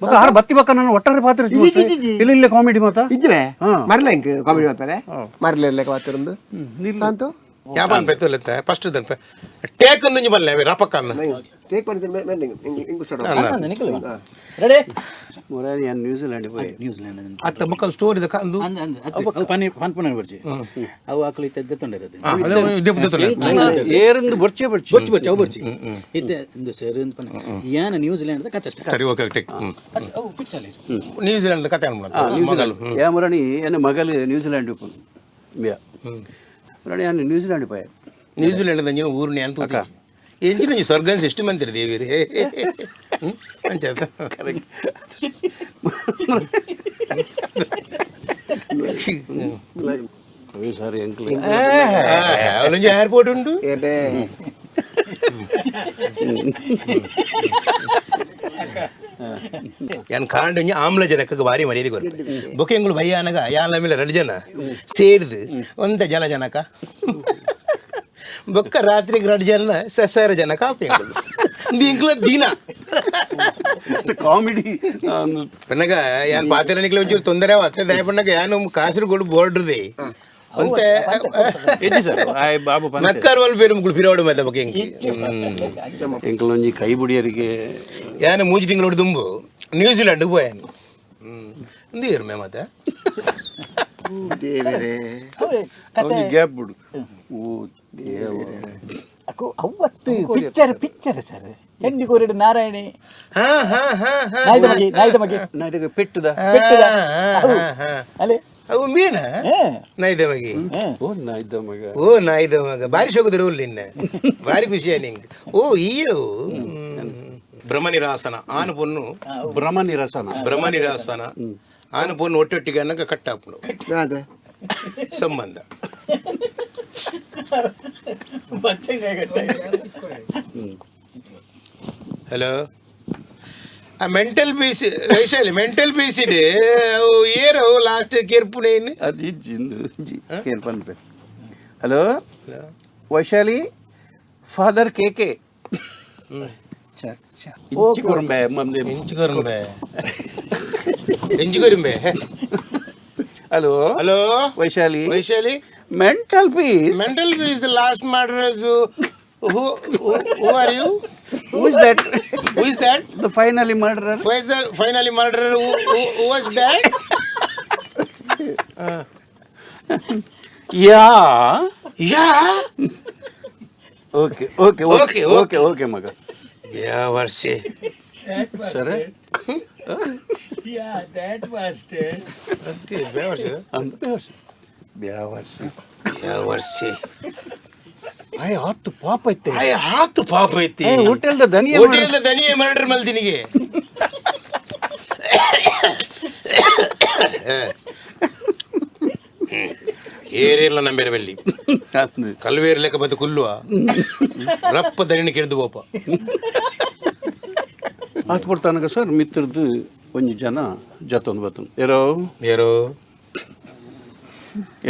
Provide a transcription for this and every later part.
ಬೊಕ್ಕ ಆರ್ ಬತ್ತಿ ಬಕ್ಕ ನಾನು ಒಟ್ಟಾರೆ ಪಾತ್ರ ಇಲ್ಲ ಇಲ್ಲ ಕಾಮಿಡಿ ಮಾತ. ಇಜ್ಜೆ ಮರ್ಲ ಇಂಕ್ ಕಾಮಿಡಿ ಮಾಡ್ತಾರೆ ಮರ್ಲ ಲೆಕ್ಕ ಮಾತಿರಂದು ಸಾಂತು. ಯಾಪನ್ ಪೆತ್ತುಲೆತ್ತ ಫಸ್ಟ್ ದನ್ಪ ಟೇಕ್ ಒಂದೊಂಜಿ ಬಲ್ಲೆ ರಪಕ್ಕ ಅಂದ. ಟೇಕ್ ಮಾಡಿ ಇಂಗು ಸ್ಟಾರ್ಟ್. ರೆಡಿ. ಮೊರಾನಿ ನ್ಯೂಜಿಲೆಂಡ್ ಪೋಯೆ. ನ್ಯೂಜಿಲೆಂಡ್. ಅತ್ತ ಬೊಕ್ಕ ಸ್ಟೋರಿ ದ ಕಂದು. ಅಂದ್ ಅಂದ್ ಅತ್ತೆ ಅವು ಪನಿ ಪನ್ಪುನ ಬರ್ಚಿ ಅವು ಆಕಳು ಇತ್ತೆ ದೆತ್ತೊಂಡಿರತ್ತೆ. ಏರಿಂದ ಬೊರ್ಚೆ ಬೊರ್ಚಿ. ಬೊರ್ಚಿ ಬೊರ್ಚಿ ಅವು ಬೊರ್ಚಿ ಇತ್ತೆ ಇಂದು ಸರ್ ಇಂದು ಪನ ಯಾನ ನ್ಯೂಜಿಲೆಂಡ್ ಕತೆ ಸ್ಟಾರ್ಟ್. ಸರಿ, ಓಕೆ, ಟೇಕ್. ಅತ್ತೆ ಅವು ಫಿಕ್ಸ್ ಅಲ್ಲಿ. ನ್ಯೂಜಿಲೆಂಡ್ ಕತೆ ಅನ್ಬಿಡ ಮಗಲು. ಯಾ ಮುರಾಣಿ ಎನ್ನ ಮಗಲು ನ್ಯೂಜಿಲೆಂಡ್ ಉಪ್ಪುನು ಬ್ಯಾ ಮುರಾಣಿ ಯಾನ್ ನ್ಯೂಜಿಲೆಂಡ್ ಪೋಯೆ. ನ್ಯೂಜಿಲೆಂಡ್ ದಂಜಿನ ಊರು ನ್ಯಾನ್ ತೂಕ ಎಂಜಿನ ಸ್ವರ್ಗನ್ ಸಿಸ್ಟಮ್ ಅಂತೀರಿ ದೇವಿರಿ ಅಂಚ. ಸರಿ ಅಂಕಲ್. ಅವನೊಂಜಿ ಏರ್ಪೋರ್ಟ್ ಉಂಟು. ಏಬೇ. ಯಾನ್ ಕಾಂಡ ಒಂಜಿ ಆಮ್ಲಜನಕ ಭಾರಿ ಮರ್ಯಾದೆ ಕೊರ್ಪೆ ಬೊಕ ಎಂಗುಳು ಭಯಾನಕ ಯಾನ್ ಮೇಲೆ ಎರಡು ಜನ ಸೇರ್ದು ಒಂದ ಜಲ ಜನಕ ಬೊಕ್ಕ ರಾತ್ರಿಗೆ ಎರಡು ಜನ ಸಸಾರ ಜನ ಕಾಪಿ ಎಂಕುಲು ದಿನ. ಕಾಮಿಡಿ. ಪನ್ನಗ ಯಾನ್ ಪಾತೆರನಿಕ್ಲೆ ಒಂಚೂರು ತೊಂದರೆ ಆತ್ತೆ ದಯ ಪನ್ನಗ ಯಾನು ಕಾಸರಗೋಡು ಬೋರ್ಡರ್ they ಒಂತೆ. ಎಜ್ಜಿ ಸರ್ ಆಯ್ ಬಾಬು ಪಂತೆ. ನಕ್ಕರ್ ವಲ್ ಬೇರು ಮುಗುಳು ಪಿರೋಡು ಮತ್ತ ಬೊಕ ಎಂಕ್ ಎಂಕಲ್ ಒಂಜಿ ಕೈ ಬುಡಿಯರಿಗೆ. ಯಾನು ಮೂಜಿ ತಿಂಗಳೋಡು ದುಂಬು ನ್ಯೂಜಿಲೆಂಡ್ ಪೋಯಾನು ಇಂದು ಮೇ ಮತ್ತೆ. ದೇವರೇ. ಕತೆ. ಒಂಜಿ ಗ್ಯಾಪ್ ಬಿಡು ಓ ದೇವ. ಅಕ್ಕು ಅವತ್ತು picture picture sir ಚಂಡಿ ಕೋರಿಡು ನಾರಾಯಣಿ. ಹಾ ಹಾ ಹಾ ಹಾ. ನಾಯ್ದ ಮಗೆ ನಾಯ್ದ ಮಗೆ. ನಾ ಇದಕ್ಕೆ ಪೆಟ್ಟುದ. ಪೆಟ್ಟುದ. ಹಾ, ಹಾ. ಅಲೆ. ಅವು ಮೀನ. ಹಾ. ನಾಯ್ದ ಮಗಿ. ಓ ನಾ ಇದ್ದ ಮಗ. ಓ ನಾಯ್ದ ಮಗ ಭಾರಿ ಶೋಕುದಿರ ನಿನ್ನ ಭಾರಿ ಖುಷಿಯ ನಿಂಗೆ ಓ ಈಯೋ ಭ್ರಮ ನಿರಾಸನ ಆನು ಪೊನ್ನು. ಭ್ರಮ ನಿರಸನ. ಭ್ರಮ ನಿರಾಸನ ಆನು ಪೊನ್ನು ಒಟ್ಟೊಟ್ಟಿಗೆ ಅನ್ನಕ ಕಟ್ಟಾಪುಡು. ಅದೇ. ಸಂಬಂಧ. ಹಲೋ, ಆ mental piece Vaishali mental piece ಇಡೆ ಅವು ಏರು ಲಾಸ್ಟ್ ಕೇರ್ಪುನೇನು. ಅದು ಇಜ್ಜಿ ಇಂದು ಇಜ್ಜಿ ಕೇಳ್ ಪನ್ಪೆ. Hello Vaishali, father K K ಇಂಚಿ ಕೊರಂಬೆ mummy. ಎಂಚು ಕೊರುಂಬೆ ಎಂಚು ಕೊರುಂಬೆ. Hello. Hello. Vaishali. Vaishali. Mental peace. Mental peace last murderers, who are you? Who is that? Who is that? The finally murderer. Faisal finally murderer, who was that? Yeah. Yeah. Okay okay. Okay, okay okay okay ಮಗ. Yeah, ವರ್ಷೆ. ಸರಿ. ಅತ್ತೆ ಬೇವರ್ಷೆ. ಅಂತ ಬ್ಯಾವರ್ಸಿ. ಬೇವರ್ಷೆ. ಆಯ್ ಆತು ಪಾಪ ಐತೆ. ಆಯ್ ಆತು ಪಾಪ ಐತಿ. ಹೋಟೆಲ್ದ ದನಿ. ಹೋಟೆಲ್ದ ದನಿಯೇ ಮರ್ಡರ್ ಮಲ್ದಿನಿಗೆ. ಏರಿಲ್ಲ ನಮ್ಮ ಬೇರೆ ಬಲ್ಲಿ ಕಲ್ವೇರ್ ಲೆಕ್ಕ ಬತ್ತು ಕುಲ್ಲುವ ರಪ್ಪ ದನಿನ ಕೆಡ್ದು ಬೋಪ. ಆತ್ ಕೊಡ್ತಾನಗ ಸರ್ ಮಿತ್ರದ್ದು ಒಂಜಿ ಜನ ಜತೊಂದು ಬತ್ತನು ಏರೋ. ಏರೋ.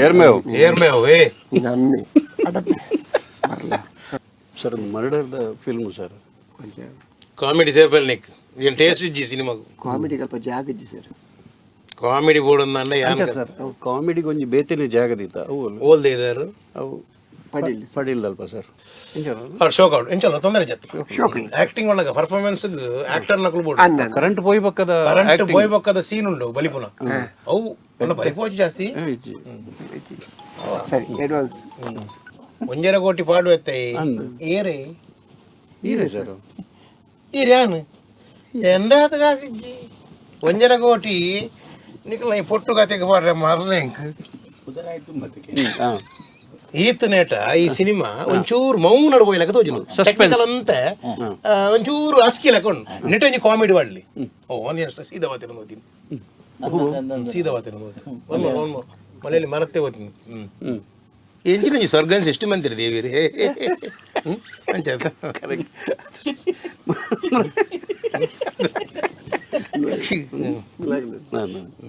ಏರ್ಮೇವ್. ಏರ್ಮೇವ್ ಏ. ನಮ್ಮಿ ಅಡಪ್ಪೆ ಮರ್ಲ. Sir murder the film sir. Comedy ಸೇರ್ಪಲ್ Nick ಏನು ಟೇಸ್ಟ್ ಇಜ್ಜಿ ಸಿನಿಮಾಗು. ಕಾಮಿಡಿ ಸ್ವಲ್ಪ ಜಾಗ ಇಜ್ಜಿ sir. Comedy board ಅಂದ ಯಾನ್. ಸರ್ ಅವು ಕಾಮಿಡಿಗೆ ಒಂಜಿ ಬೇತೆನೆ ಜಾಗದಿತ್ತ ಅವು. ಓಲ್ದ ಇದಾರು. ಅವು ಪಡಿಲ್ಲ. ಪಡಿಲ್ಲಲ್ಪ ಸರ್. ಶೋಕ್ ಔಟ್ ಎಂಚಲ್ಲ ತೊಂದರೆ ಜತ್ತ ಆಕ್ಟಿಂಗ್ ಒಳಗ ಪರ್ಫಾರ್ಮೆನ್ಸ್ ಆಕ್ಟರ್ ನಕಲು ಬೋರ್ಡ್. ಅನ್ನ. ಕರೆಂಟ್ ಪೋಯ್ ಪಕ್ಕದ. ಕರೆಂಟ್ ಬೋಯ್ ಪಕ್ಕದ ಸೀನ್ ಉಂಡು ಬಲಿಪುನ ಅವು ಒಳ್ಳೆ ಬಲಿಪೋಚು ಜಾಸ್ತಿ. ಸರಿ ಅಡ್ವಾನ್ಸ್. ಒಂಜರ ಕೋಟಿ ಪಾಡು ಎತ್ತೈ ಏರೇ. ಈರೇ ಸರ್. ಏರ್ಯಾನು ಎಂದಾತ ಕಾಸಿಜ್ಜಿ ಒಂಜರ ಕೋಟಿ ನಿಕಲ ಈ ಪೊಟ್ಟು ಕತೆಗೆ ಪಾಡ್ರೆ ಮರ್ಲೆಂಕ್. ಹಾಂ. ಈತ ನೇಟ ಈ ಸಿನಿಮಾ ಒಂಚೂರು ಮೌನ ಪೋಯ್ಲಕ ತೋಜುನು ಟೆಕ್ನಿಕಲ್ ಅಂತೆ ಒಂಚೂರು ಅಸ್ಕಿ ಲೆಕ್ಕ ಉಂಡು ನೆಟ್ ಒಂಜಿ ಕಾಮಿಡಿ ವಾಡ್ಲಿ ಓ ಒನ್ ಇಯರ್ ಸೀದಾ ವಾತಿನ ಓದಿನಿ ಸೀದಾ ವಾತಿನ one one ಮನೆಯಲ್ಲಿ ಮರತ್ತೆ ಓದ್ತೀನಿ. ಹ್ಞೂ. ಎಂಜಿನ ಒಂಜಿ ಸ್ವರ್ಗನ್ ಸಿಸ್ಟಮ್ ಅಂತೀರಿ ದೇವಿರಿ ಅಂಚ.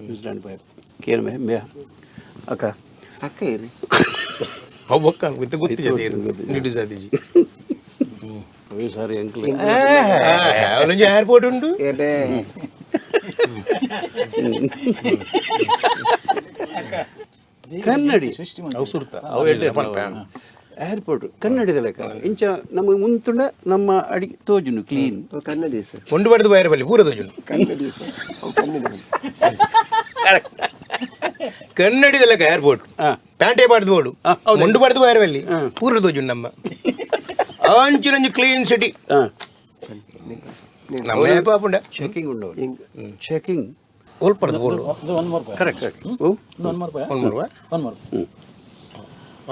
ನ್ಯೂಜಿಲೆಂಡ್ ಪೋಯ್ ಕೇರ್ ಮೇ ಬೇ ಅಕ್ಕ. ಅಕ್ಕ ಇರಿ. ಅವು ಬೊಕ್ಕ ಗೊತ್ತು ಗೊತ್ತು ಜೊತೆ ನಿಡು ಸಾದಿಜಿ. ಸರಿ ಅಂಕಲ್. ಅವನೊಂಜಿ ಏರ್ಪೋರ್ಟ್ ಉಂಟು. ಏಬೇ. ಕನ್ನಡಿ. ಸೃಷ್ಟಿ. ಅವು ಸುರ್ತ. ಅವು ಎಡ್ಡೆ ಏರ್ಪೋರ್ಟ್ ಕನ್ನಡಿದ ಲೆಕ್ಕ ಇಂಚ ನಮ್ಮ ಮುಂತುಂಡ ನಮ್ಮ ಅಡಿ ತೋಜುನು ಕ್ಲೀನ್. ಕನ್ನಡಿ ಸರ್. ಒಂಡು ಬಡ್ದು ಬೈರ ಬಲ್ಲಿ ಪೂರ ತೋಜುಂಡು. ಕನ್ನಡಿ ಸರ್, ಅವು ಕನ್ನಡಿ. ಕನ್ನಡಿದ ಲೆಕ್ಕ ಏರ್ಪೋರ್ಟ್. ಪ್ಯಾಂಟೇ ಬಾಡ್ದು ಬೋಡು, ಮುಂಡು ಬಡ್ದು ಬೈರ ಬಲ್ಲಿ ಪೂರ ತೋಜುಂಡು. ನಮ್ಮ ಅಂಚಿನೊಂಜಿ ಕ್ಲೀನ್ ಸಿಟಿ. ನಮ್ಮ ಪಾಪುಂಡ. ಚೆಕಿಂಗ್ ಉಂಡು, ಚೆಕಿಂಗ್. ಒಲ್ಪಡ್ದು ಬೋಡು. One more. Correct correct. One more. ಒಂದು ಮೂರು. One more.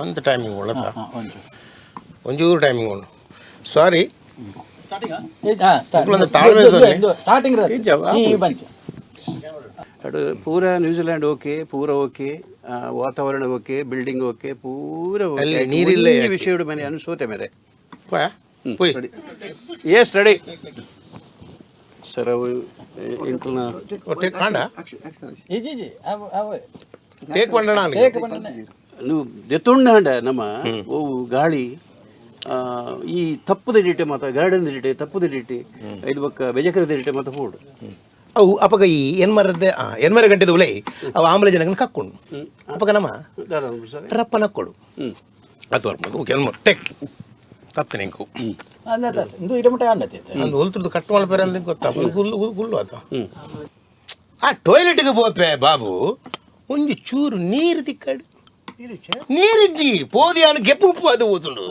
ಒಂದು ಟೈಮಿಂಗ್ ಒಳ್ಳದ. ಒಂದು. ಒಂಚೂರು ಟೈಮಿಂಗ್ ಉಂಡು, ಸಾರಿ. ಸ್ಟಾರ್ಟಿಂಗ್. ತಾಳ್ಮೆ ಸೊನ್ನೆ. ಸ್ಟಾರ್ಟಿಂಗ್ ಈ ಬಂಚ್. ಅದು ಪೂರ New Zealand okay, ಪೂರ ಓಕೆ, ವಾತಾವರಣ okay, building okay, ಪೂರ ಓಕೆ. ಅಲ್ಲಿ ನೀರಿಲ್ಲ ಒಂಜಿ ಯಾಕೆ? ವಿಷಯಡು ಮನೆ ಅನಿಸೋತೆ ಮೇರೆ. ಪೋಯಾ ಪೋಯ್. S, ready sir. ಅವು ಇಂಟರ್ನ ಟೇಕ್ ಕಾಂಡ. ಇಜಿ ಇಜಿ ಅವು ಅವು. ಟೇಕ್ ಬಂಡಣ. ಟೇಕ್ ಬಂಡನೆ. ನೀವು ದೆತ್ತೊಂಡ ನಮ್ಮ ಓ ಗಾಳಿ, ಈ ತಪ್ಪದ ಡಿಟೆ ಮಾತ ಗಾರ್ಡನ್ ಡಿಟೆ ತಪ್ಪದ ಡಿಟೆ ಇದು ಬೊಕ್ಕ ಬೆಜಕರದ ಡಿಟೆ ಮಾತ ಫೋಡ್. ಅವು ಅಪಗ ಈ ಎನ್ಮರದ್ದೆ ಎನ್ಮರ ಗಂಟೆದ ಉಲೈ ಅವು ಆಮ್ಲಜನಕನ ಕಕ್ಕೊಂಡು ಅಪಗ ನಮ್ಮ ಸರ್. ರಪ್ಪನ ಕೊಡು ಅದು ಬರ್ಬೋದು. ಓಕೆ, ಎನ್ಮರ್ ಟೆಕ್ ತತ್ತನೆ ಇಂಕು. ಇಂದು ಇಡಮಟ ಅಂಡತೆ. ಅಂದು ಹೊಲ್ತುರ್ದು ಕಟ್ ಮಲ್ಪೆರೆ ಅಂದ ಗೊತ್ತಾ, ಗುಲ್ಲು ಗುಲ್ಲು ಆತ. ಆ ಟಾಯ್ಲೆಟ್ಗೆ ಪೋಪೆ ಬಾಬು, ಒಂಜಿ ಚೂರು ನೀರು ತಿಕ್ಕಡು ನೀರಿಜ್ಜಿ ಪೋದಿಯಾನು ಗೆಪ್ಪು ಉಪ್ಪು ಅದು ಹೋತುಂಡು.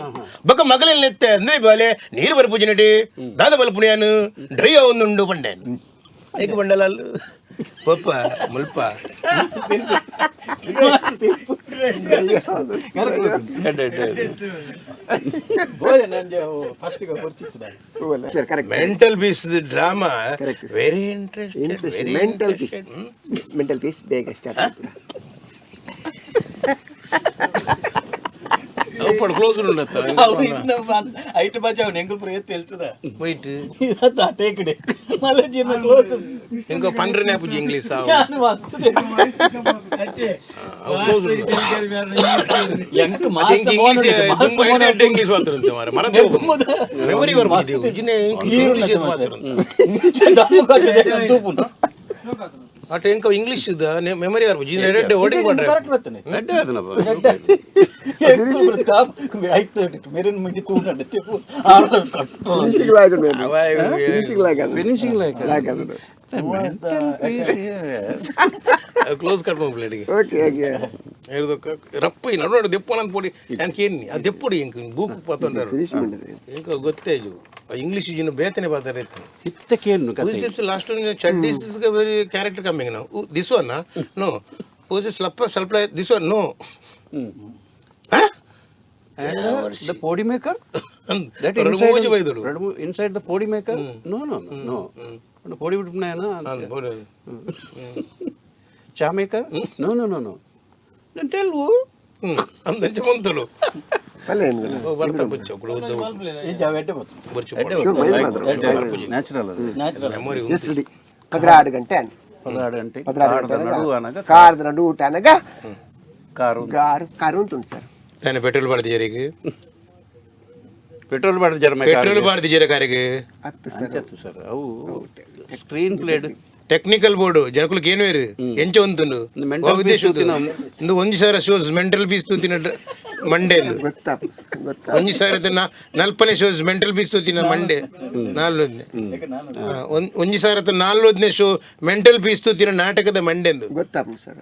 ಬೊಕ ಮಗಲೆಲ್ಲ ಎತ್ತೆ ಅಂದೇ ಬಾಲೆ ನೀರು ಬರ್ಪುಜಿನಟಿ ದಾದ ಬಲ್ಪುಣಿಯಾನು ಡ್ರೈ ಒಂದುಂಡು ಪಂಡೇನು ಏಕ ಬಂಡಲ ಅಲ್ಲು ಪಪ್ಪ ಮುಲ್ಪ. ಬೋಲೆ ನಂಜೆ first ಕೊರ್ಚಿತ್ತು. Sir, correct. Mental peace drama. Correct. Very interest. Interest, mental peace, mental peace ಬೇಗ ಸ್ಟಾರ್ಟ್ ಆಗ್ತದೆ. ಕ್ಲೋಸ್. ಅವು ಇನ್ನು ಐಟ್ ಬಾಜಿ ಅವ್ನು ಎಂಗುಲ್ ಪ್ರಯತ್ನ తెలుಸುದ. ವೈಟ್. ಇದಂತ ಟೇಕಡೆ ಮಲ್ಲ ಜೀರ್ಣ ಕ್ಲೋಸ್. ಇಂಕೋ ಪಂಡ್ರನೆ ಪೂಜೆ ಇಂಗ್ಲೀಷ್. ನಾನು ಮಸ್ತ್ ಕ್ಲೋಸ್. ಎಂಕ್ master English English ಮಾತಾಡುತ್ತೆ ಮಾರ್ರೆ. ಮರತೆ ಹೋಗುದು. ಮೆಮೊರಿ ಬರ್ಬೋದು. ಜಿನ್ನೆ ಇಂಗ್ಲೀಷ್ ಮಾತಾಡುತ್ತೆ. ಅಟ್ ಎಂಕ ಇಂಗ್ಲೀಷ್ ಮೆಮೊರಿ ಬರ್ಬೋದು. ಜಿನ್ನೆ ರೆಡ್ ಓಡಿಂಗ್ ಪಂಡ್ರೆ. ಕರೆಕ್ಟ್ ಬರ್ತನೆ. ಎಡ್ಡೆ ಅದನಪ್ಪ. ಮೆರಿನ್ ಮುಂಚೆ ತೂಂಡ ಕಟ್ಟು. ಫಿನಿಶಿಂಗ್ ಲಾಗ್, finishing log ಅದು. Finishing like. Log ಅದು. ಕ್ಲೋಸ್ ಕಟ್ ಮಾಡ್ಬಿಡಿ. Okay okay. ಹಿಡ್ದೊಕ್ಕ ರಪ್ಪ ಈ ನಡು ನಡು ದೆಪ್ಪನಂತ ಪೊಡಿ ಯಾಕೆ ಏನಿ ಆ ದೆಪ್ಪುಡಿ ಇಂಕ ಬೂಕ್ ಪತ್ತೊಂಡರು. ಫಿನಿಶಿಂಗ್ ಉಂಟು. ಇಂಕ ಗೊತ್ತೇಜು ಇಂಗ್ಲೀಷ್ ಜಿನ ಬೇತನೆ ಪಾತಾರೆ ಇತ್ತು. ಹಿತ್ತಕೇನು. Who is this last one? Chaddies is a very character coming now. Who, this one, huh? No. Who is this slap, slap, this one? No. Huh? The podi maker. That ಎರಡು ಮೂಜಿ ಬೈದಳು. Inside the podi maker, no no no, podi ಬಿಟ್ಬಿನ. ಚಾ maker, no no no no, then tell who. ಅಂದಂಚೆ ಬಂತಳು. ಪಲ್ಲೆ ಏನು? ಬರ್ತಾ ಬುಚ್ಚ ಉದ್ದ ಬುರ್ಚು. Natural ಅದು. Natural. Memory. S, ready. 12 ಗಂಟೆ ಆಂಡ್. 12 ಗಂಟೆ. 12 ಕಾರದ ಗಂಟೆ ನಡು ಅನಗ. ಕಾರದ ನಡು ಊಟ ಅನಗ. Car. Car car ಉಂಟು ಸರ್. ತಾನೆ ಪೆಟ್ರೋಲ್ ಬಾಡ್ದಿಜರಿಗೆ. ಪೆಟ್ರೋಲ್ ಬಾಡ್ದು ಜರ. ಪೆಟ್ರೋಲ್ ಬಾಡ್ದಿಜರ ಕಾರಿಗೆ. ಹತ್ತು ಸರ್. ಸರ್, ಅವು screen played. Technical board ಜನಕುಲಕ್ಕೆ ಏನು ಇರು ಎಂಚ ಒಂತುಂಡು. ಮೆಂಟಲ್ ಉದ್ದೇಶ ಪೀಸ್ ತೂತಿನ. ಇಂದು ಒಂಜಿ ಸಾವಿರ shows mental piece ತೂತಿನ Monday ಇಂದು. ಗೊತ್ತಾ ಗೊತ್ತಾ. ಒಂಜಿ ಸಾವಿರದ ನಲ್ಪನೇ shows mental piece ತೂತಿನ Monday ನಾಲ್ವದ್ನೆ ಒಂಜಿ ಸಾವಿರದ ನಾಲ್ವದ್ನೇ show mental piece ತೂತಿನ ನಾಟಕದ ಮಂಡೆಂದು. ಗೊತ್ತಾಪು ಸರ್,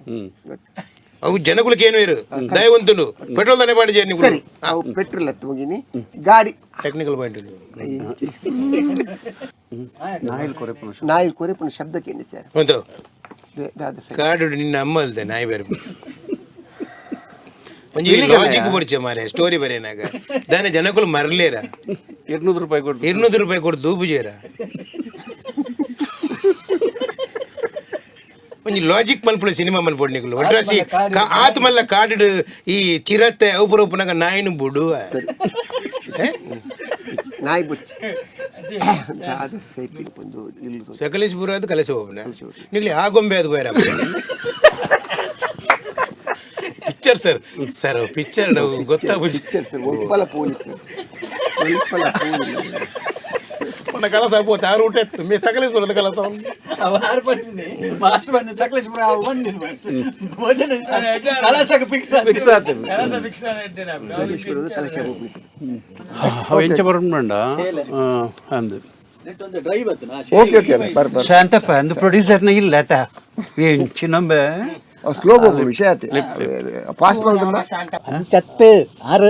ಗೊತ್ತಾ. ಅವು ಜನಕುಲಕ್ಕೆ ಏನು ಇರು ದಯವಂತುಂಡು ಪೆಟ್ರೋಲ್ ತಾನೇ ಬಾಡಿ. ಸರಿ, ಅವು ಪೆಟ್ರೋಲ್ ಹತ್ತು ಮುಗಿನಿ ಗಾಡಿ. Technical point. ನಾಯಿಲ್ ಕೊರೆಪುನ. ನಾಯಿ ಕೊರೆಪುನ ಶಬ್ದ ಕೇಳಿ ಸರ್. ಒಂದು ದಾದ ಸರ್. ಕಾಡು ನಿನ್ನ ಅಮ್ಮ ಅಲ್ದೆ ನಾಯಿ ಬೇರೆ. ಒಂಜಿ ಲಾಜಿಕ್ ಬೊಡ್ಚೆ ಮಾರೆ ಸ್ಟೋರಿ ಬರೇನಾಗ ದಾನೆ ಜನಕುಲು ಮರ್ಲೇರ. 200 ರೂಪಾಯಿ ಕೊಟ್ಟು. 200 ರೂಪಾಯಿ ಕೊಟ್ಟು ದೂಬುಜೇರ. ಒಂಜಿ ಲಾಜಿಕ್ ಮಲ್ಪುಣ ಸಿನಿಮಾ ಮಲ್ಪೊಡು ನಿಕುಲು ಒಟ್ರಾಸಿ. ಆತ್ ಮಲ್ಲ ಕಾಡು ಈ ಚಿರತೆ ಉಪರ ಉಪ್ಪುನಾಗ ನಾಯಿನು ಬುಡು. ನಾಯಿ ಬುಚ್ಚಿ ದಾದ ಸೈಪಿನ ಒಂದು ನಿಲ್ಲುದು. ಸಕಲೇಶ್ಪುರ ಅದು ಕಲಸ ಹೋಗ್ನ ನಿಕ್ಲಿ ಆ ಗೊಂಬೆ ಅದು ಬೇರೆ picture sir. Sir, picture ಗೊತ್ತಾ? ಪಿಕ್ಚರ್ ಸರ್, ಒಪ್ಪಲ ಪೊಲೀಸ್ ಸರ್, ಒಪ್ಪಲ ಪೊಲೀಸ್. ನನ್ನ ಕಲಸ ಪೋತೆ ಆ ರೂಟ್ ಎತ್ತು ಮೇ ಸಕಲೇಶ್ಪುರದ ಕಲಸ. ಅವ ಆರು ಪಂಡಿನಿ ಮಾಸ್ಟರ್ ಬಂದ ಸಕಲೇಶ್ಪುರ ಅವ ಬಂದಿನ ಭೋಜನ ಕಲಾಸಕ್ಕೆ ಫಿಕ್ಸ್. ಫಿಕ್ಸ್ ಆತದೆ. ಸಕಲೇಶ್ಪುರದ ಕಲಶ ಹೋಗ್ಲಿಕ್ಕೆ. ಅವ ಎಂಚ ಬರೋಣ ಅಂದು. ಡ್ರೈವ್ ಆತನ. ಓಕೆ ಓಕೆ ಅಲ್ಲ ಬರ್ ಬರ್. ಶಾಂತಪ್ಪ ಅಂದು ಪ್ರೊಡ್ಯೂಸರ್ನ ಇಲ್ಲ ಆತ ಎಂಚಿನಂಬೆ. ಸ್ಲೋ ಹೋಗು ವಿಷಯ ಆತೆ ಫಾಸ್ಟ್ ಬಂದಲ್ಲ. ಅಂಚತ್ತು ಆರು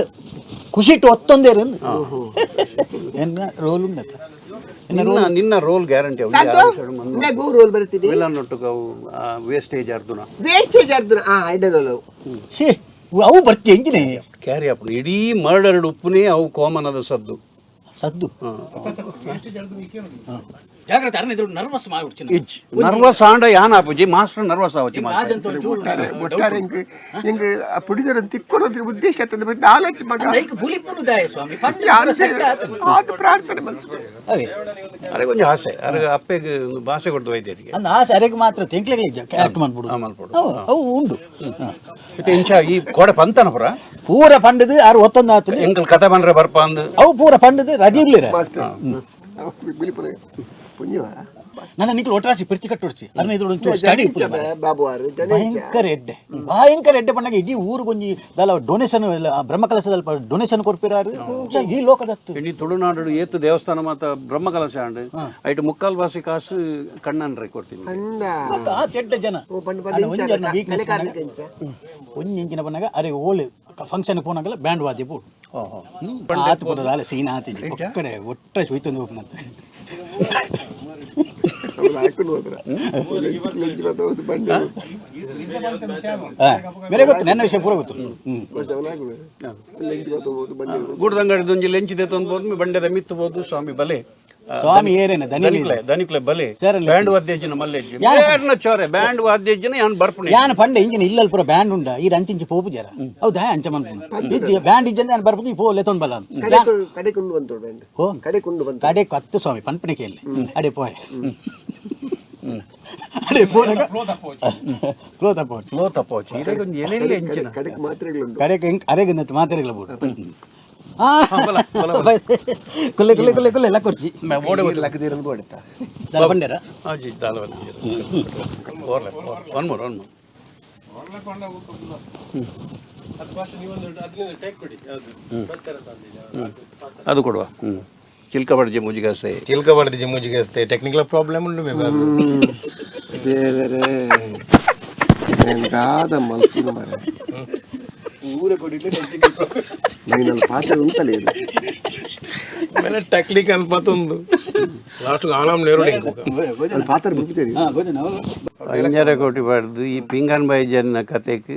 ಖುಷಿಟ್ಟು ಒತ್ತೊಂದೇರು ಎನ್ನ ರೋಲ್ ಉಂಡತ. ನಿನ್ನ ನಿನ್ನ ರೋಲ್ ಗ್ಯಾರಂಟಿ. ಗೋ ರೋಲ್ ಬರ್ತಿದೆ. ವಿಲನ್ ಒಟ್ಟುಗ ಅವು ವೇಸ್ಟೇಜ್ ಅರ್ದುನ. ವೇಸ್ಟೇಜ್ ಅರ್ಧನ ಆ ಐಡಲ್ ಅವು. ಛೇ, ಅವು ಬರ್ತಿ ಎಂಜಿನೇ. ಕ್ಯಾರಿ ಅಪ್ಪನು ಇಡೀ ಮರ್ಡರ್ಡ್ ಉಪ್ಪುನೇ ಅವು ಕಾಮನ್ ಅದ ಸದ್ದು. ಸದ್ದು. ಜಾಗ್ರತೆ ಅರಣ್ಯ ನರ್ವಸ್ ಮಾಡ್ಬಿಡ್ತೀನಿ. ಇಜ್ ನರ್ವಸ್ ಆಂಡ ಯಾನ್ ಆಪುಜಿ ಮಾಸ್ಟರ್ ನರ್ವಸ್ ಆವಚಿ ಮಾಸ್ಟರ್. ಒಟ್ಟಾರೆ ಒಟ್ಟಾರೆ ಹಿಂಗ್ ಹಿಂಗ್ ಪ್ರೊಡ್ಯೂಸರ್ ತಿಕ್ಕೊಳ್ಳೋದ್ರ ಉದ್ದೇಶ ಆತಂದ್ರೆ ಮತ್ತೆ ನಾಲ್ಕು ಮಗ. ಲೈಕ್ ಬುಲಿಪುನು ದಾಯ ಸ್ವಾಮಿ ಪಂಡ. ಯಾರು ಆತ ಪ್ರಾರ್ಥನೆ ಮನ್ಸು. ಅದೇ. ಅರೆ ಕೊಂಚ ಆಸೆ ಅರೆ ಅಪ್ಪೆಗೆ ಒಂದು ಭಾಷೆ ಕೊಡ್ದು ವೈದ್ಯರಿಗೆ. ಅಂದ್ ಆಸೆ ಅರೆಗೆ ಮಾತ್ರ ತೆಂಕ್ಲೆಗೆ ಆಕ್ಟ್ ಮಾಡ್ಬಿಡು. ಆ, ಮಲ್ಪೊಡು. ಅವು ಅವು ಉಂಡು ಹ. ಇತ್ತೆ ಇಂಚ ಈ ಕೋಡೆ ಪಂತನ ಪುರ. ಪೂರ ಪಂಡದು ಆರು ಒತ್ತೊಂದು ಆತದು. ಎಂಕಲ್ ಕತೆ ಬಂದ್ರೆ ಬರ್ಪ ಅಂದು. ಅವು ಪೂರ ಪಂಡದು ರಡಿ ಇರ್ಲಿರ. ಮಾಸ್ಟರ್ ಬಿಲಿಪುರ ಪುಣ್ಯವ. ನನ್ನ ನಿಕ್ಲು ಒಟ್ರಾಸಿ ಪಿರ್ಚಿ ಕಟ್ಟೊಡ್ಚಿ ಅರ್ನ ಇದ್ರ ಒಂಚೂರು ಸ್ಟಡಿ ಇಪ್ಪುದು ಮಾರ್ರೆ. ಬಾಬು ಆರು ಜನ. ಭಯಂಕರ ಎಡ್ಡೆ ಭಯಂಕರ ಎಡ್ಡೆ ಪಂಡಾಗ ಇಡೀ ಊರು ಗೊಂಜಿ ದಲ ಡೊನೇಷನ್ ಬ್ರಹ್ಮಕಲಶದಲ್ಪ ಡೊನೇಷನ್ ಕೊರ್ಪಿರಾರು ಈ ಲೋಕದತ್ತು. ಇಡೀ ತುಳುನಾಡು ಏತು ದೇವಸ್ಥಾನ ಮಾತ ಬ್ರಹ್ಮಕಲಶ ಅಂಡ್ ಐಟ್ ಮುಕ್ಕಾಲ್ ಭಾಷೆ ಕಾಸು ಕಣ್ಣನ್ರೆ ಕೊಡ್ತೀನಿ. ಅಂದ. ಬೊಕ್ಕ ಆ ತೆಡ್ಡ ಜನ. ಓ, ಪಂಡ ಪಂಡ ಅಣ್ಣ, ಇಂಚ ಒಂಜಿ ಅರ್ನ ಅಲ್ಲ, weakness ತಲೆ ಪನ್ನಗ, ಕಾರ್ನಿಕ ಇಂಚ. ಒಂಜಿ ಇಂಚಿನ ಪನ್ನಗ ಅರೆ ಓಳು ಫಂಕ್ಷನ್ ಪೋನಾಗಲ ಬ್ಯಾಂಡ್ ವಾದ್ಯ ಬೋಡು ಆತು ಪೂರ ದಾಲ ಸೀನ್ ಆತಿಜಿ ಒಕ್ಕಡೆ ಒಟ್ಟ ಹೋಯ್ತೊಂದು ಹೋಗ್ನಂತ. ಅವ್ರು ಹಾಕೊಂಡು ಹೋದ್ರ ಲಂಚ್ ಮಾತ್ರ ಹೋದ್ ಬಂಡೆ. ಬೇರೆ ಗೊತ್ತು ನನ್ನ ವಿಷಯ ಪೂರ ಗೊತ್ತು ಹ್ಮ್. ಬಸ್ ಅವ್ರು ಹಾಕೊಂಡು ಲಂಚ್ ಮಾತ್ರ ಹೋದ್ ಬಂಡೆ. ಗೂಡದಂಗಡಿದೊಂಜಿ ಲೆಂಚಿದೆ ತಂದ್ಬೋದು ಬಂಡೆದ ಮಿತ್ತಬೋದು ಸ್ವಾಮಿ ಬಲೆ ಆ, ಸ್ವಾಮಿ ಏರೇನ ದನಿ. ದನಿಕ್ಲೆ ದನಿಕ್ಲೆ ಬಲೆ. ಸೇರಲ್ಲ. ಬ್ಯಾಂಡ್ ವಾದ್ಯಜಿನ ಮಲ್ಲೇಜಿ ಏರ್ನ ಚೋರೆ ಬ್ಯಾಂಡ್ ವಾದ್ಯಜಿನ ಯಾನ್ ಬರ್ಪುಣೆ. ಯಾನ್ ಪಂಡೆ ಇಂಜಿನ ಇಲ್ಲಲ್ ಪೂರ ಬ್ಯಾಂಡ್ ಉಂಡ ಈ ಅಂಚಿಂಚಿ ಪೋಪು ಜರ ಹೌದಾ ಅಂಚ ಮನ್ಪುನು ಇಜ್ಜಿ ಬ್ಯಾಂಡ್ ಇಜ್ಜಂದೆ ನಾನು ಬರ್ಪುನು ಈ ಪೋ ಲೆತ್ತೊಂದು ಬಲ್ಲ ಅಂತ. ಕಡೆ ಕಡೆ ಕುಂಡು ಬಂತು ಬ್ಯಾಂಡ್. ಓ. ಕಡೆ ಕುಂಡು ಬಂತು. ಕಡೆ ಕತ್ತು ಸ್ವಾಮಿ ಪನ್ಪಣೆ ಕೇಳಿ ಅಡೆ ಪೋಯ್ ಅಡೆ ಪೋನಾಗ ಫ್ಲೋ ತಪ್ಪೋಚಿ. ಲೋ ತಪ್ಪೋಚಿ ಇದಕ್ಕೊಂದು ಎಲೆಯಲ್ಲಿ ಎಂಚಿನ. ಕಡೆಗೆ ಮಾತ್ರೆಗಳುಂಟು. ಕಡೆಗೆ ಹೆಂಗ್ ಅರೆಗೆ ಮಾತ್ರೆಗಳ ಬೋಡು ಕುಲ್ಲೆ ಕುಲ್ಲೆ ಕುಲ್ಲೆ ಕುಲ್ಲೆ ಎಲ್ಲ ಕೊಡ್ಚಿ. ಲಕ್ಕದಿರೋದು ಕೊಡ್ತಾ. ದಲ ಬಂಡೇರ. ಹಾಜಿ ದಾಲ ಓರ್ಲೆ ಒನ್ ಮೋರ್ ಒನ್ ಮೋರ್. ಅದು ಕೊಡುವ ಹ್ಮ್ ಚಿಲ್ಕ ಬಡ್ಜೆ ಮುಜಿಗಾಸೆ. ಚಿಲ್ಕ ಬಡ್ದು ಜಿಮ್ಮುಜಿಗೆ ಟೆಕ್ನಿಕಲ್ ಪ್ರಾಬ್ಲಮ್ ಉಂಡು ಮೇ ಬಾಬು. ದೇವರೇ ದಾದ ಮಲ್ಪುನ ಮಾರ್ರೆ. ನೀನಲ್ಲಿ ಪಾತ್ರೆ ಉಂಟಲ್ಲ ಇದು. ಆಮೇಲೆ ಟೆಕ್ನಿಕಲ್ ಪತ್ತೊಂದು ಲಾಸ್ಟ್ ಆಳಾಮ್ ನೇರು. ಅಲ್ಲಿ ಪಾತ್ರೆ ಬಿಡ್ತೀರಿ. ಹಾ ಭೋಜನ ಅಂಜಾರ ಕೋಟಿ ಬಾಡ್ದು ಈ ಪಿಂಗನ್ ಬಾಯಿ ಜನ ಕತೆಕ್.